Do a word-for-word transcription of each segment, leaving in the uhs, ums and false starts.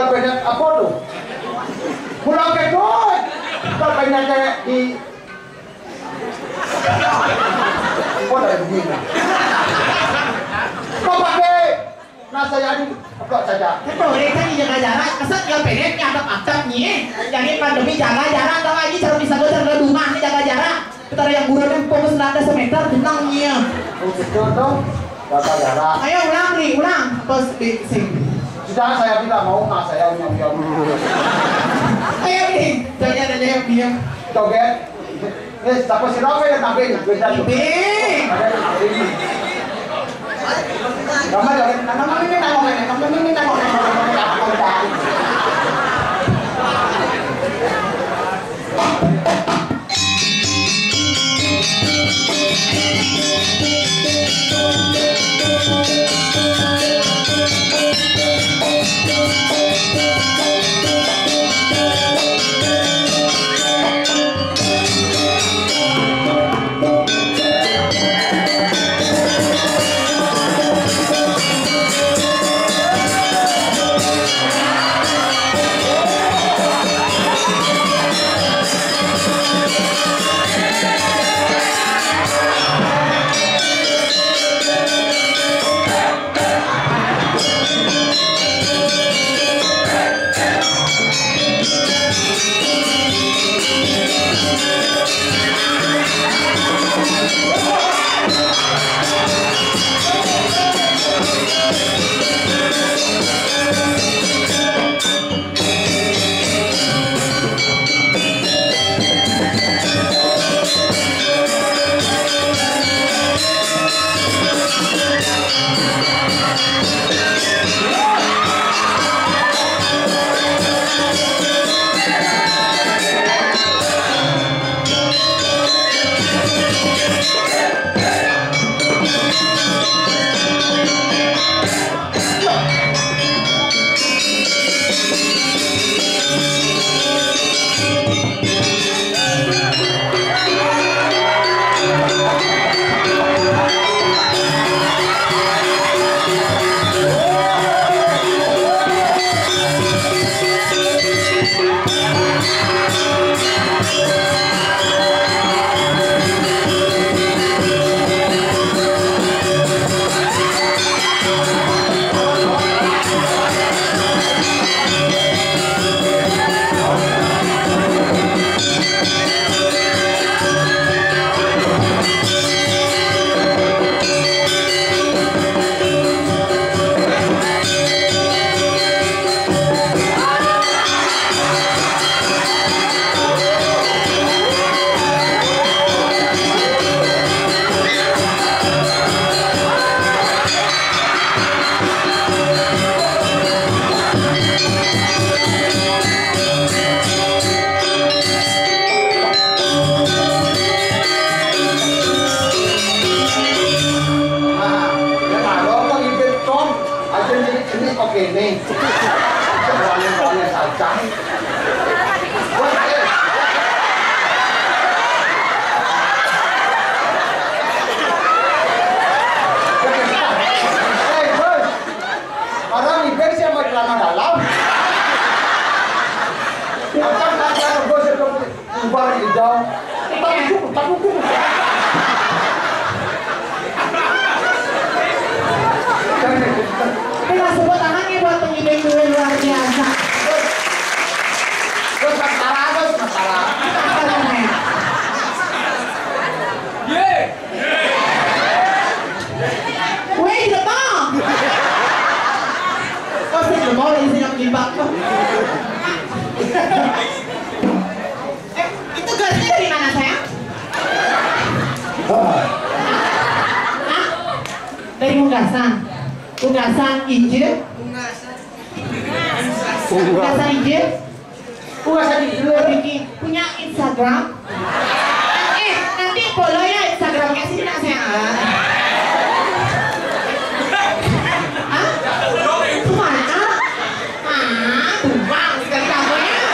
Banyak apa tuh? Pulau Kedut. Kok banyaknya di, kok dari begini? Kok pakai nasi yang kok saja? Kan boleh kan jaga jarak, kesan yang pendek, nyadap acap nih. Jadi pandemi jaga jarak, tau aja cara bisa belajar di rumah nih jaga jarak. Kita yang buruan fokus nada semeter, tenang nih. Oh, betul tuh. Jaga jarak. Ayo ulang nih, ulang. Terus di sing. Sudah, saya tidak mau, mas, saya nyam-nyam. Ayo nih, jangan ada yang diam. Joget. Eh, siapa sih, apa yang tampil? Beda tuh. Iping. Ada yang tampil. Kamu joget. Kamu ini, kamu ini, kamu ini, kamu ini, kamu ini, kamu ini. Nah, ya, kalau mau ngibet, Ton, aja jadi jenis kok ini. Soalnya, soalnya saja. Hei, bos. Orang ngibet sih sama celana dalam. Akan kata bos itu. Ubah hijau. Tapi cukup, tapi cukup. Ini kasih buat tangan nih buat pengibing dulu luar biasa. Terus sementara, terus sementara. Weh, jelema. Kok sih jelema lagi sih yang jimbak tuh. Eh, itu gelasnya dari mana, sayang? Hah? Dari Bunggasan. Bunggasan Injil. Bunggasan Injil. Bunggasan Injil. Bikin punya Instagram. Eh, nanti follow ya Instagramnya sih, nak, sayang. Hah? Itu mana? Ah, tumpang sekali kamu ya.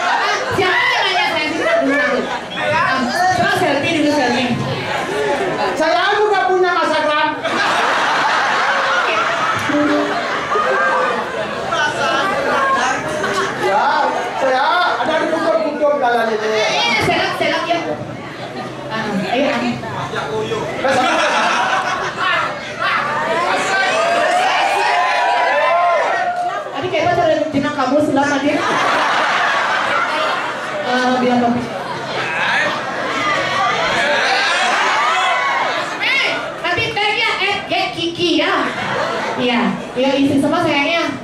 Ah, siapa yang nanya saya sih, Kak? Tenang. Ah, coba selfie dulu, selfie. Saya juga punya Instagram. Oke. Cina kamu sila tadi. Eh, biar lebih. Eh, nanti tag ya, at Kiki ya. Iya, iya, isi semua sayangnya.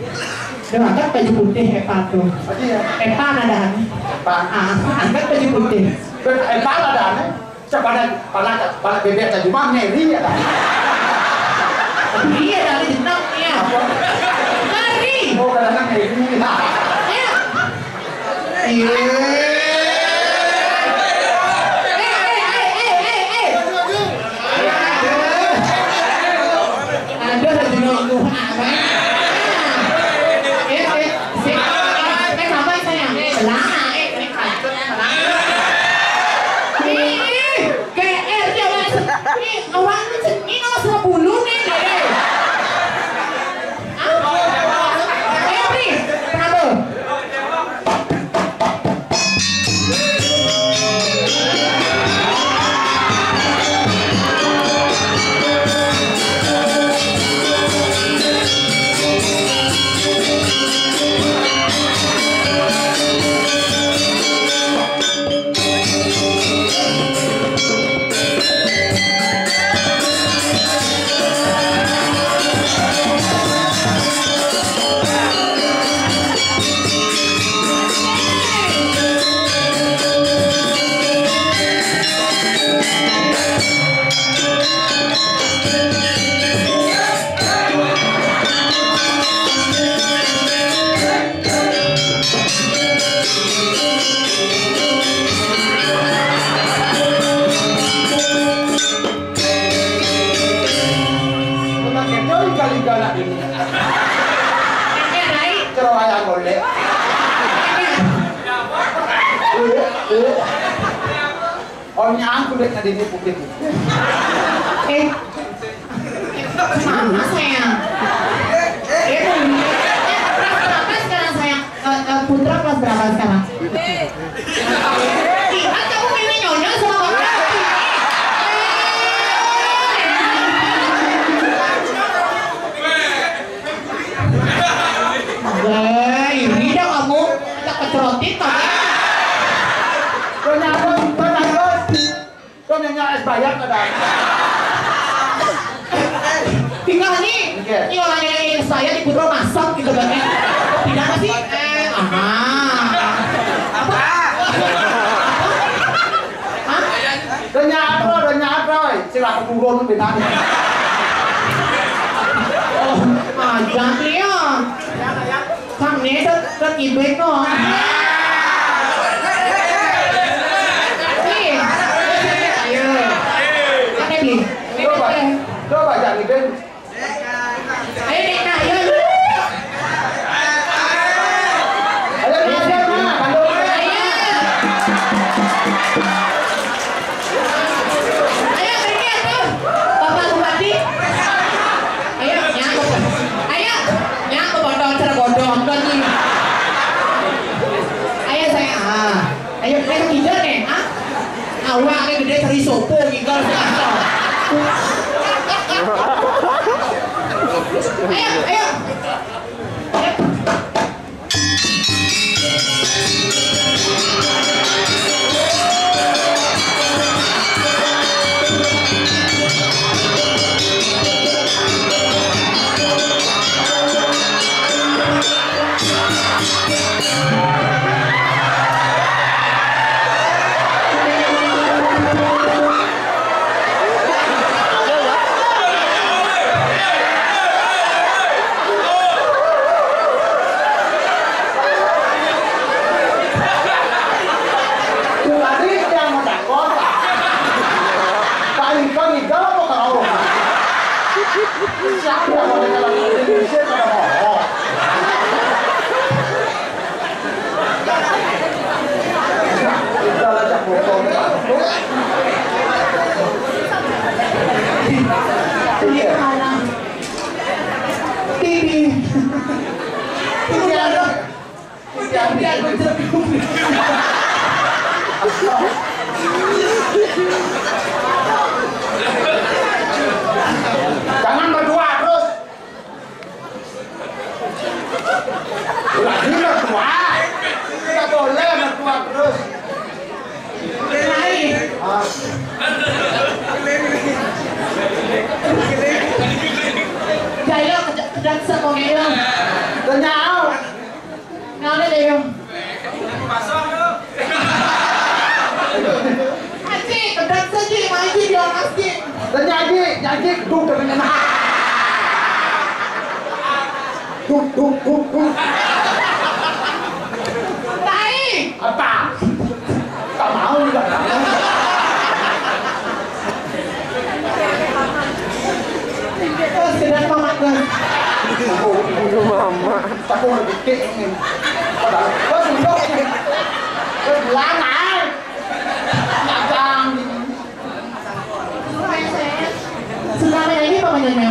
Udah angkat baju putih, Epa tuh. Apa ya? Epa nadaan. Epa. Ah, angkat baju putih. Epa nadaan. Cak pada, pada, pada bebek tadi mah ngeri ya, kan? Iya, dari jenap, iya. Apa? Ngeri. Oh, kadang-kadang ngeri. Iya. Iya. Eh, eh, eh, eh, eh, eh. Aduh, ada juga itu. Eh, eh, si, eh, eh, sabar, sayang. Eh, belah, eh, eh, kacau, belah. Ih, G R dia, Mas. Ih, awak ini seni, no, sepuluh nih, deh. Ah? Eh, Pri, kenapa? Kena kecoh kali galak ini. Kakek, Rai. Cerewet ayam golek. Kakek. Eh, eh. Oh, nyang kulit tadi ini putih-putih. Eh. Mana, sayang? Eh, eh, kelas berapa sekarang, sayang? Eh, eh, Putra kelas berapa sekarang? Lihat kamu, ini nyonya sama kamu. Wah, ini dah kamu. Tak kecerotin kamu. Kau nyangkut, kau nyangkut. Kau nanya es bayar kadang. Tinggal nih, iya, ini orang yang saya di Putra masak gitu kan ya. Tidak apa sih? Eh, aha. Apa? Hah? Udah nyadar, udah nyadar. Sila keturun bedanya. Oh, aja nih ya. Kang Nesa kan ibek no. Nih. Ayo. Ada nih. Coba, coba jangan ibek. Ayo, Nek, ayo. Ayo, Nek, ayo, Nek. Ayo. Ayo, pergi atuh. Bapak Bupati. Ayo, nyangkut. Ayo, nyangkut botol cara bodoh lagi. Ayo, saya, ah. Ayo, ayo, tidur nih, ah. Awak gede seri sopo gitu. Ayo, ayo. Tadi yang mau takon, Pak Iko ngigal apa kau? Siapa yang mau dalam Indonesia pada ngomong? Ngigal aja foto. Ini. Ini ada. Jangan berdua terus. Dan semua gitu. Tanya au. Nggak ada deh, Yong. Aji, kedak saja, maju dia masjid. Tanya aji, aji, duk, duk, duk, duk, duk. Tai. Apa? Tak mau juga. Terus, dengan mama, terus. Bulu mama. Aku mau gede ini. Padahal, wah, sudah ini. Wah, bilang, ah. Nggak ganggu. Suka main ini apa mainannya?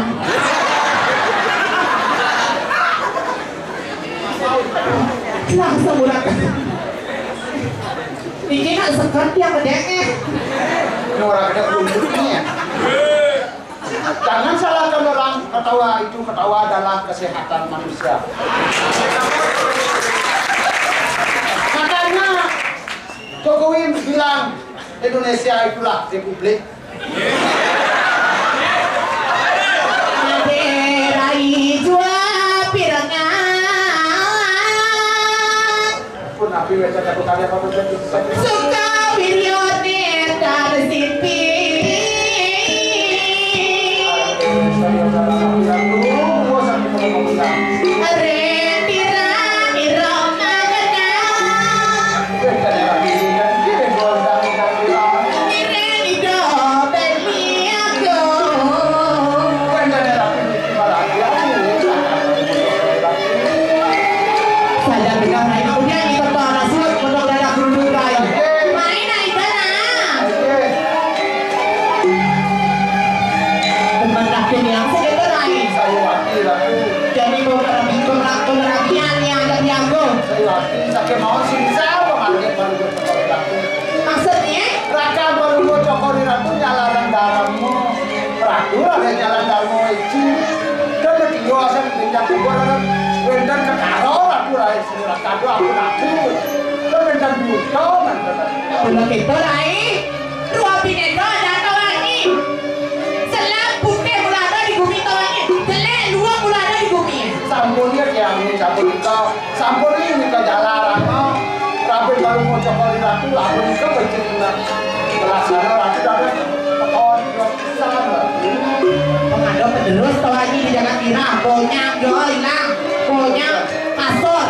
Lah, sebulan. Ini nak sekat yang gedenya. Ini orang ada kulitnya. Jangan salahkan orang, ketawa itu, ketawa adalah kesehatan manusia. Makanya Jokowi bilang Indonesia itulah republik. Ade rai jua pirengan. Pun Nabi wéca satu kali apa pun. Suka wiryo nétar sipi. Ring tirang ira magena. Ngiring ida beli aku. Sadar dengar, Rai. Kemudian itu tuh anak sulut, pondok dadah kerudung, Rai. Main, Rai, dah, nah. Teman laki yang segitu, Rai. Jadi, pemerabi-, pemera-, pemerabian yang ada di aku. Maksudnya? Raka baru mau cokor di ratu nyalaran darahmu. Ratu ada jalan darmo itu. Dan dia asal pindah kubur. Wénten ketaro ratu, Rai. Raka tu aku ratu. Dan wénten buta, wénten. Kalau gitu, Rai, dua bineka ada lagi. Selap putih mula ada di bumi tawani. Jelek luang mula ada di bumi. Sampun ya, Tiang, sampun kita. Sampun ini ke jalan apa? Rabi baru mau coba di ratu, lalu ke pecing. Belasana ratu dah tekor, salah. Mengadop terus, tau lagi di jalan kira, pokoknya, yo, hilang. Pokoknya, kasur.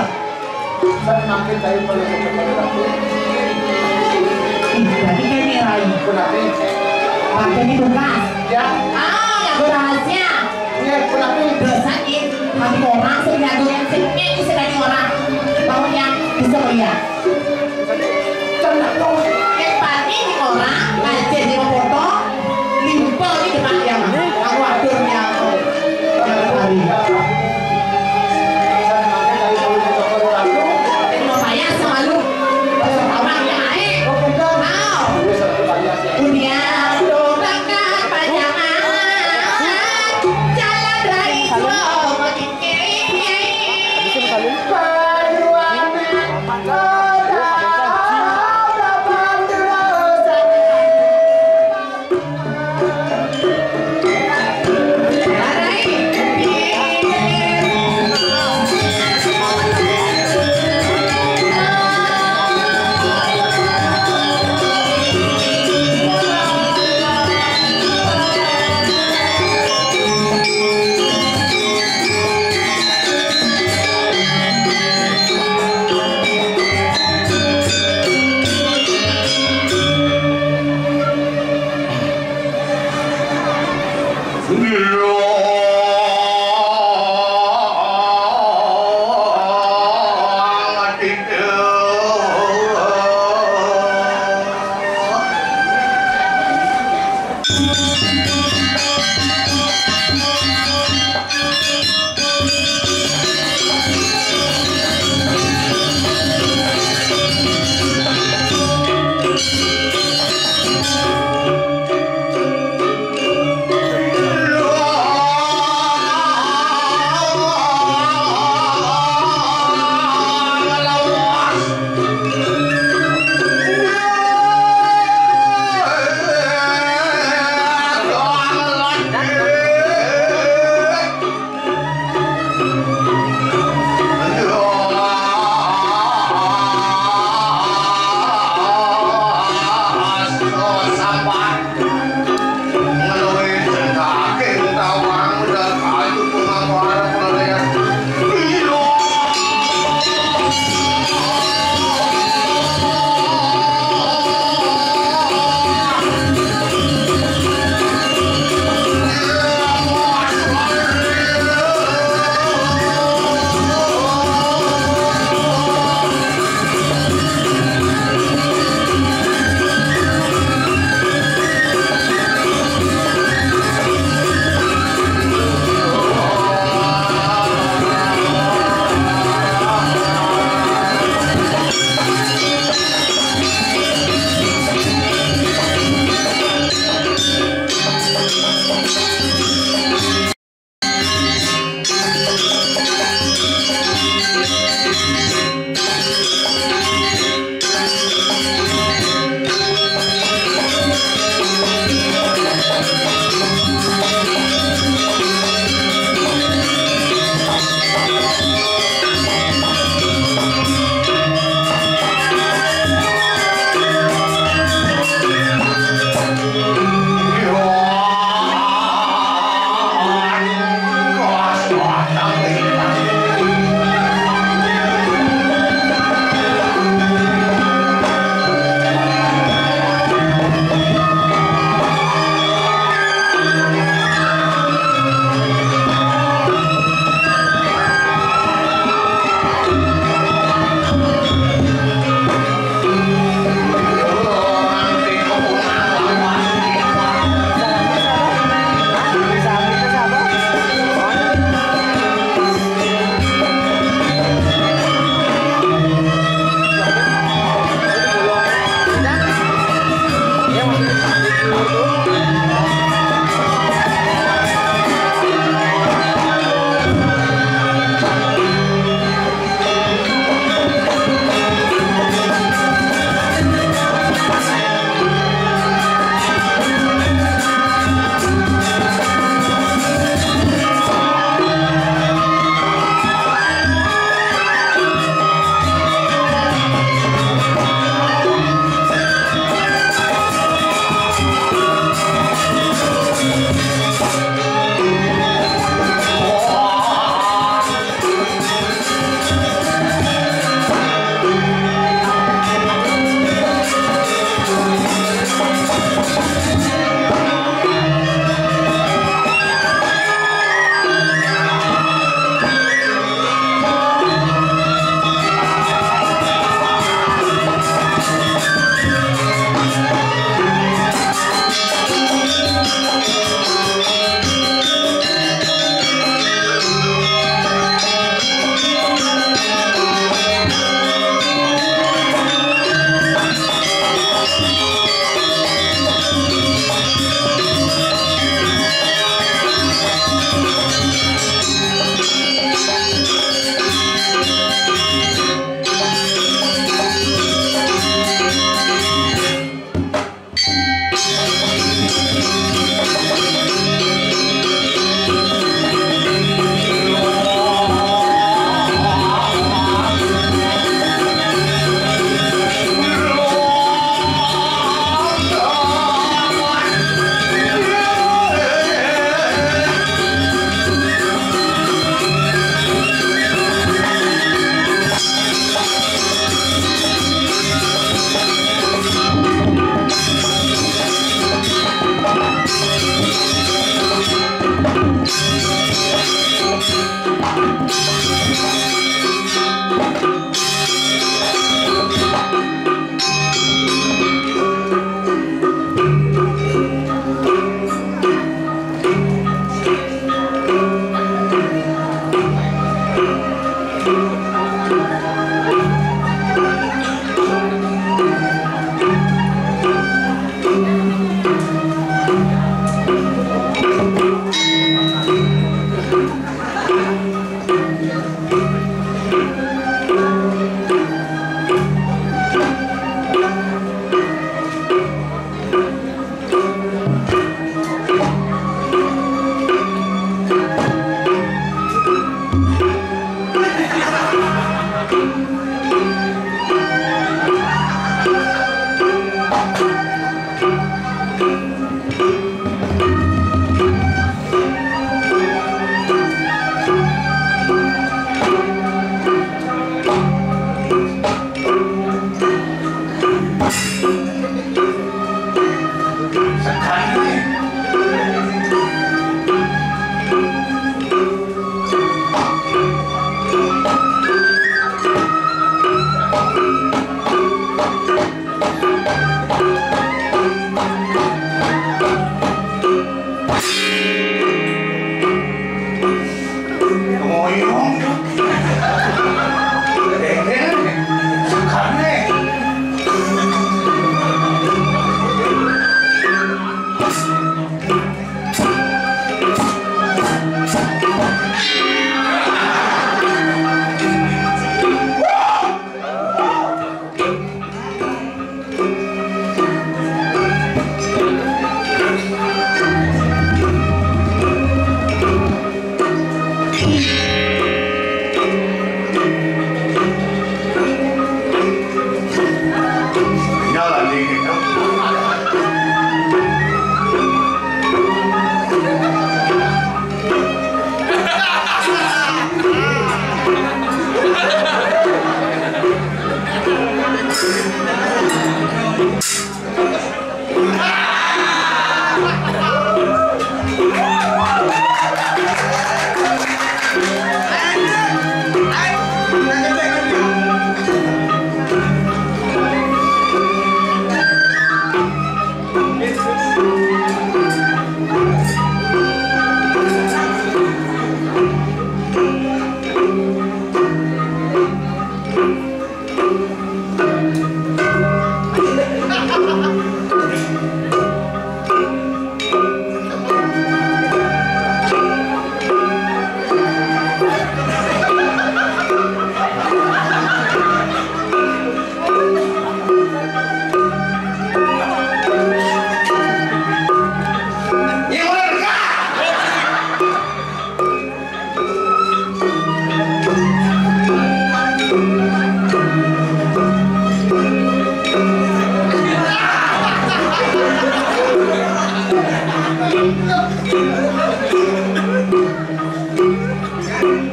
Saya makin dari perlu ke tempat itu. Ih, jadi kayak nih, Rai. Kenapa? Pakai di bekas. Ya. Ah, ya, rahasia. Iya, kenapa? Dosa, ih. Mati orang, sing jago yang sing, ini sing tadi orang. Bangun yang bisa melihat. Cepatnya di orang, aja di foto, limpah di depan yang. Aku atur yang. Hari. Ini mau payah sama lu. Sama yang naik. Mau. Dunia doakan panjangan. Jalan rai jua makin kiri. Perjuangan.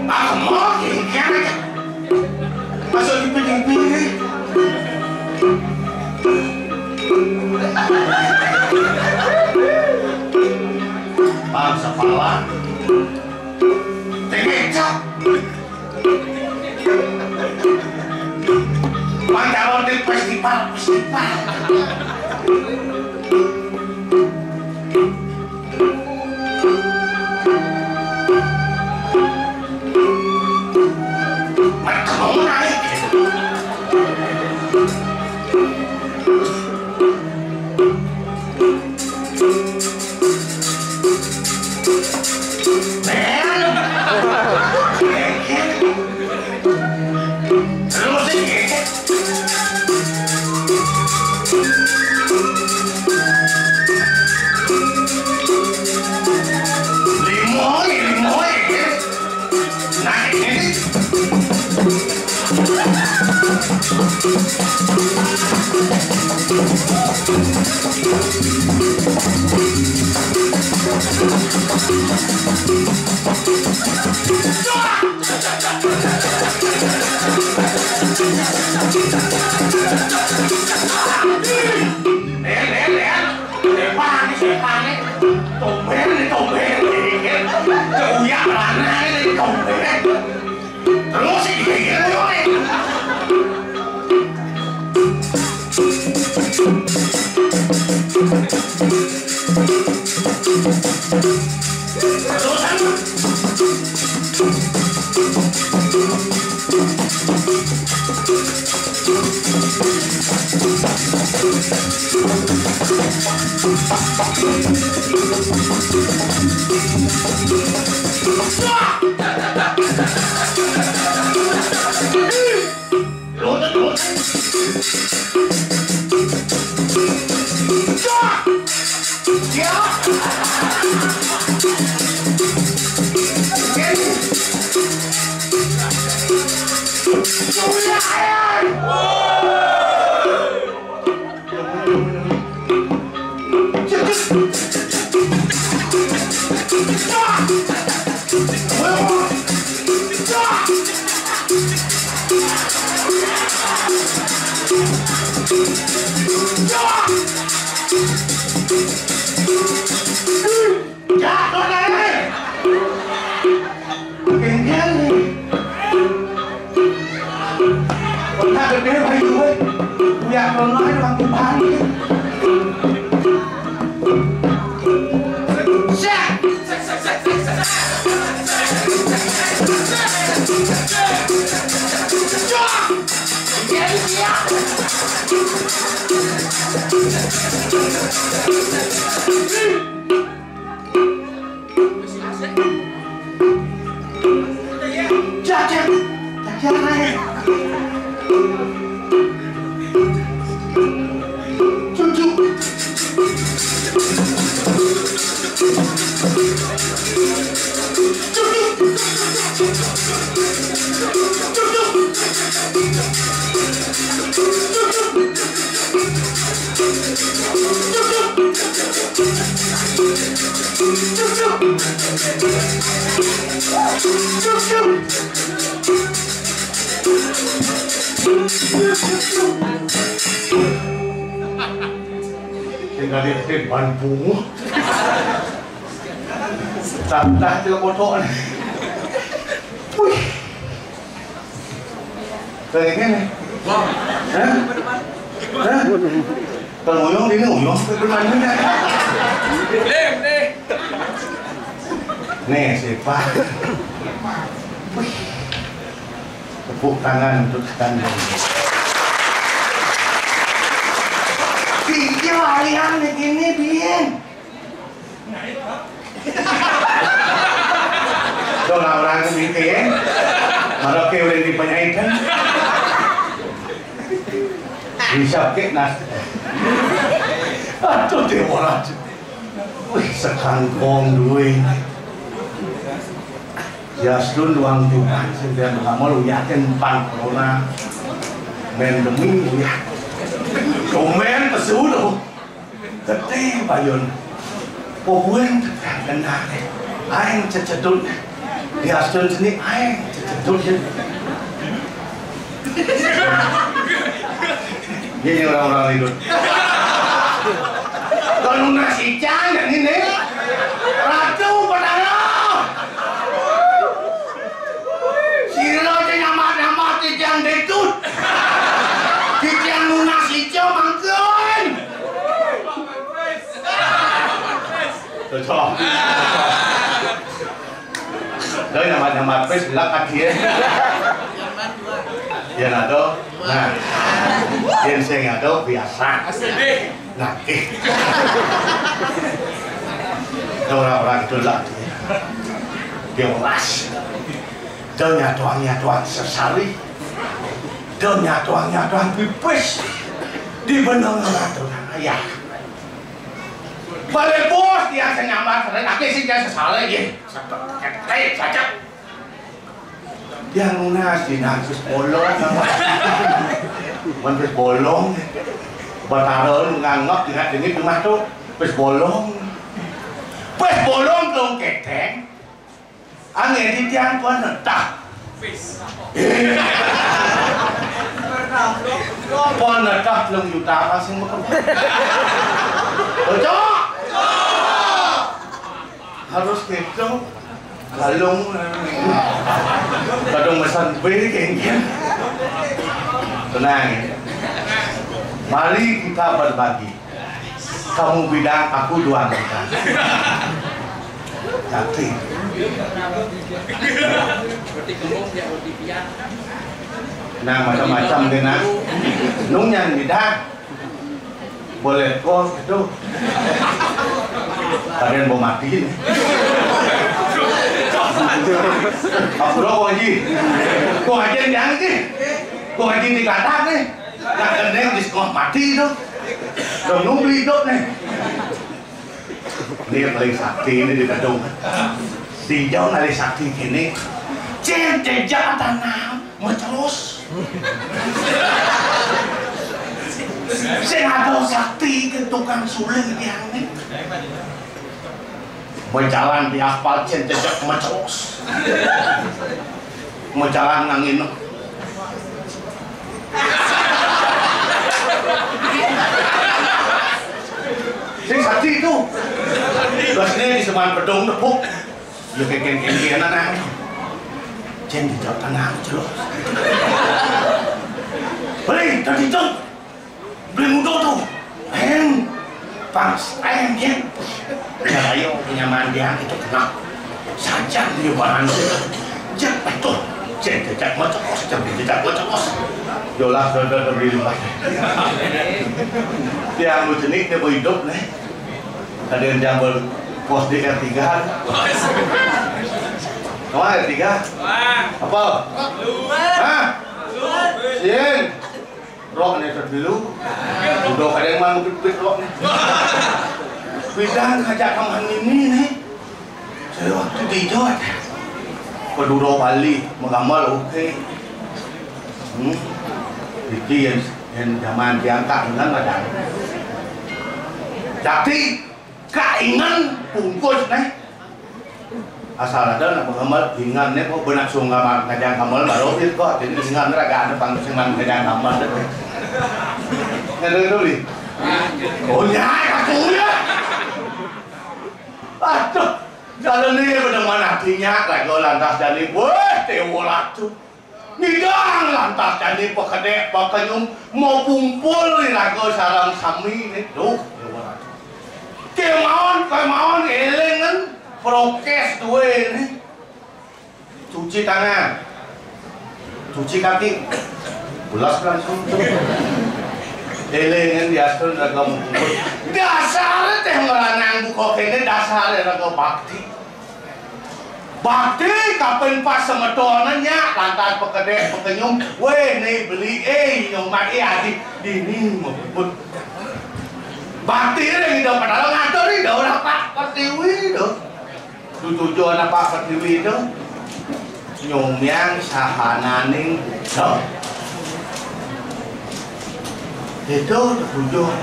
Aku mau kiri kanan. Masuk di piring-piring. Bangsa pala. Tengecap. Pantalon di festival, festival. Tumben, tumben. Keuyak lanang ini tumben. Terus iki iki ngono. Terus Kéngkén né. Ora gedé payu kowe. Uyak kono ae wong tumpang iki. Sek. Jajan, jajan ae. Cucuk. Cucuk. Cucuk. Sing kali ban bunguh. Tantah tu kotor ni. Wih. Kayak gini. Hah? Hah? Kalau nguyong dia nguyong ke depan ni kan? Lem ni. Nih, siapa? Wih. Tepuk tangan untuk Tandon. Iya, alian begini, Bin. Dong orang mikir, malah ke udah dipanjaikan. Bisa ke nas. Aduh, dia orang. Wih, sekangkong duit. Ya, sedun doang tuh, sing dia ngamol uyakin pang corona. Main demi uyak. Komen pesu tuh. Gede payun. Pobuen tekan kena. Aing cecedut. Di asdun seni aing cecedut ya. Ini orang-orang itu. Kalau nasi jangan ini. Ratu Petara. Sira aja nyamar-nyamar titiang detut. Titiang nunas ijo mangkon. Cocok. Dah nyamar-nyamar pes belak kaki ya. Ya nah tuh. Nah. Yang saya nggak tahu biasa. Nah, eh. Ora-ora gitu lah. Dia welas. Dia nyatuan-nyatuan sesari. Dia nyatuan-nyatuan pipis. Di benang ratu ayah. Balik bos dia senyamar sering lagi sih dia sesali ya. Sakit, sakit. Yang nunas di nangkus bolong. Mun wis bolong, Batara nganggep ingat ini rumah tuh wis bolong. Wis bolong dong keteng. Angin di tiang pun netah. Pun netah telung juta apa sih mau. Cocok. Harus gitu. Kalung, eh, kadung mesan B kengken. Tenang ya. Mari kita berbagi. Kamu bidang, aku dua bidang. Tapi. Nah, macam-macam deh, nah. Nung yang bidang. Boleh kok itu. Kalian mau mati. Apa kok Haji? Kok Haji yang ini? Kok Haji di kata nih? Nak kena di sekolah mati tu. Dong nunggu hidup nih. Ini paling sakti ini di gedung. Tinjau nari sakti kini. Cen jejak tanam, mecos. Sing ada sakti ke tukang suling tiang ni. Berjalan di aspal, cen jejak mecos. Berjalan nangin. Sing sakti tu. Terus ni di seman pedung tepuk. Dia kengkeng-kengkeng anak. Cen tidak tenang, celok. Beli, tadi tu. Beli muda tu. Em. Pas, em, em. Ya, ayo, punya mandian itu kena. Saja dia bahan. Cek betul. Cek jejak macam kos, cek jejak macam kos. Yolah, sudah, sudah, beli lupa. Dia ambil jenik, dia hidup nih. Ada yang jambal pos di R tiga. Apa R tiga? Apa? Hah? Sin. Rok ni tu dulu. Udah kadang mau pit-pit rok ni. Bidang ngajak kawan ini ni. Saya waktu di Jot. Kedua Bali, mengamal okey. Hmm. Itu yang, yang zaman diangkat dengan badan. Jadi, Kak Ingan bungkus neh. Asal ada nak pengamal Ingan neh kok benak sunggaman ngajang kamal baru dia kok jadi Ingan raga ada pang sengan ngajang kamal deh. Ngadeng dulu. Oh ya aku ya. Aduh, kalau ni pada mana tinyak lagi lantas jadi weh tewolah tu. Ngidang lantas jani pekedek pekenyum mau kumpul iraga sareng sami ni. Duh, kemauan, kemauan elengan prokes duwe ni. Cuci tangan. Cuci kaki. Belas langsung. Elengan diatur raga mau kumpul. Dasar teh meranang buka kene dasar raga bakti. Bakti kapan pas semeton nya lantas pekedek pekenyum, weh ni beli eh nyomat eh adi dini meput. Bakti ring ida padahal ngatur ida orang Pak Pertiwi tu. Tujuan Pak Pertiwi tu nyumiang sahananing Buddha. Itu tujuan.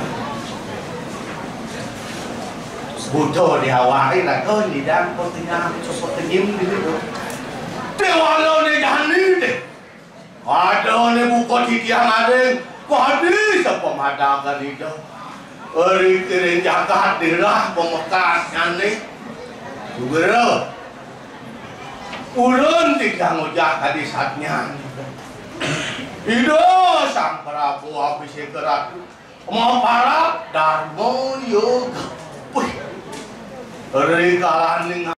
Buta diawari lah, oh, nyidang kok tinggal seperti gitu. Dewala ni jani deh. Ada ni buka titiang aring, kadi sepemadakan ida. Eri kiring jagat dirah pemekas nyane. Segera. Ulun titiang ujah kadi satnya. Ida Sang Prabu Abiseka Ratu. Maparab Dharma Yoga. Wih. Ri kalaning